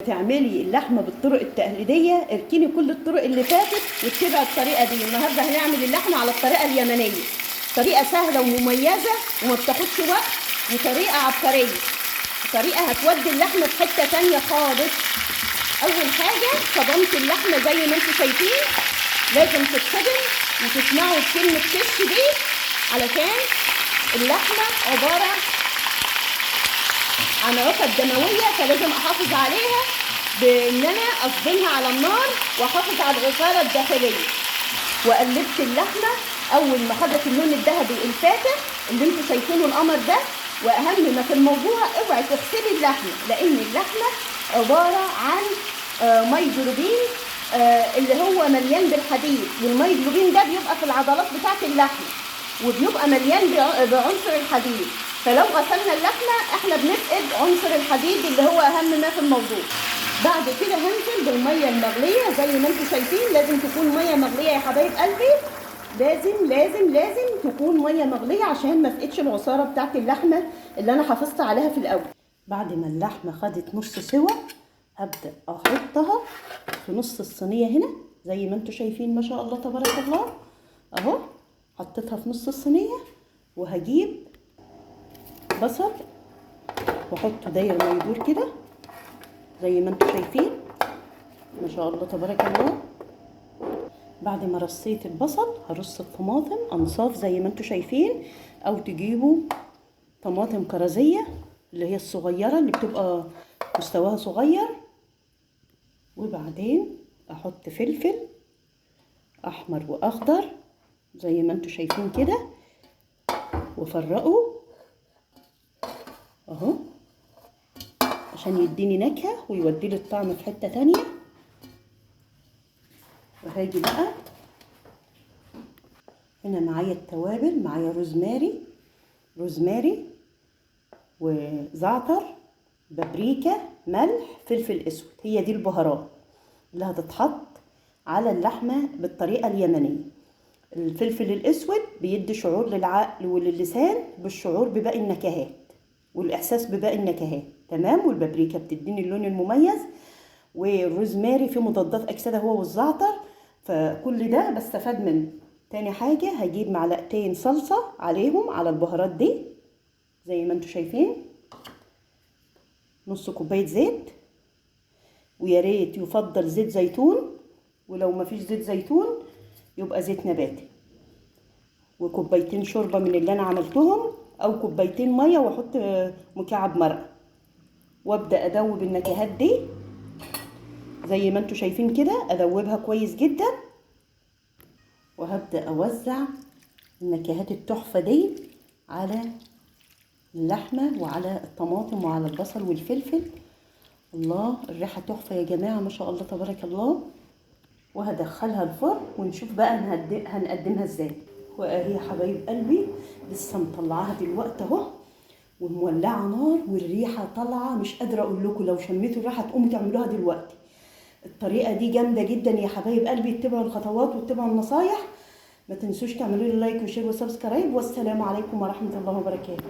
تعملي اللحمة بالطرق التقليدية، اركني كل الطرق اللي فاتت واتبعي الطريقة دي. النهارده هنعمل اللحمة على الطريقة اليمنية، طريقه سهلة ومميزة وما بتاخدش وقت، وطريقه عبقرية، طريقه هتودي اللحمة في حتة تانية خالص. اول حاجة صدمت اللحمة زي ما انتم شايفين، لازم تتصدم وتسمعوا كلمة تش دي علشان اللحمة عبارة عن عقد دموية، فلازم احافظ عليها بان انا اصدمها على النار واحافظ على العصاره الداخلية. وقلبت اللحمة اول ما خدت اللون الذهبي الفاتح اللي انتوا شايفينه القمر ده. واهم ما في الموضوع اوعي تغسلي اللحمة، لان اللحمة عبارة عن مايجلوبين اللي هو مليان بالحديد، والمايجلوبين ده بيبقى في العضلات بتاعه اللحمة وبيبقى مليان بعنصر الحديد، فلو غسلنا اللحمة احنا بنفقد عنصر الحديد اللي هو اهم ما في الموضوع. بعد كده هنزل بالمية المغليه زي ما انتم شايفين، لازم تكون مية مغليه يا حبايب قلبي، لازم لازم لازم تكون مية مغليه عشان ما افقدش العصاره بتاعت اللحمة اللي انا حافظت عليها في الاول. بعد ما اللحمة خدت نص سوا هبدا احطها في نص الصينية هنا زي ما انتم شايفين، ما شاء الله تبارك الله اهو، حطيتها في نص الصينية. وهجيب بصل واحطه داير ما يدور كده زي ما انتم شايفين، ما شاء الله تبارك الله. بعد ما رصيت البصل هرص الطماطم انصاف زي ما انتم شايفين، او تجيبوا طماطم كرزيه اللي هي الصغيرة اللي بتبقى مستواها صغير. وبعدين احط فلفل احمر واخضر زي ما انتم شايفين كده، وافرقه اهو عشان يديني نكهة ويودي لي الطعم في حتة تانية. وهاجي بقى هنا معايا التوابل، معايا روزماري، روزماري وزعتر، بابريكا، ملح، فلفل اسود. هي دي البهارات اللي هتتحط على اللحمة بالطريقة اليمنية. الفلفل الاسود بيدي شعور للعقل وللسان بالشعور بباقي النكهات والاحساس بباقي النكهات، تمام. والبابريكا بتديني اللون المميز، والروزماري فيه مضادات اكسده هو والزعتر، فكل ده بستفاد منه. تاني حاجة هجيب معلقتين صلصه عليهم على البهارات دي زي ما انتم شايفين، نص كوباية زيت، ويا ريت يفضل زيت زيتون، ولو مفيش زيت زيتون يبقى زيت نباتي، وكوبايتين شوربة من اللي انا عملتهم، او كوبايتين مية، واحط مكعب مرقه، وابدا ادوب النكهات دي زي ما انتم شايفين كده، ادوبها كويس جدا. وهبدا اوزع النكهات التحفة دي على اللحمة وعلى الطماطم وعلى البصل والفلفل. الله، الريحة تحفة يا جماعة، ما شاء الله تبارك الله. وهدخلها الفرن ونشوف بقى هنقدمها ازاي. واهي يا حبايب قلبي لسه مطلعاها دلوقتي اهو، ومولعه نار والريحه طالعه، مش قادرة اقول لكم، لو شميتوا الريحة تقوموا تعملوها دلوقتي. الطريقة دي جامدة جدا يا حبايب قلبي، اتبعوا الخطوات واتبعوا النصايح. ما تنسوش تعملوا لي like و share و subscribe، والسلام عليكم ورحمة الله وبركاته.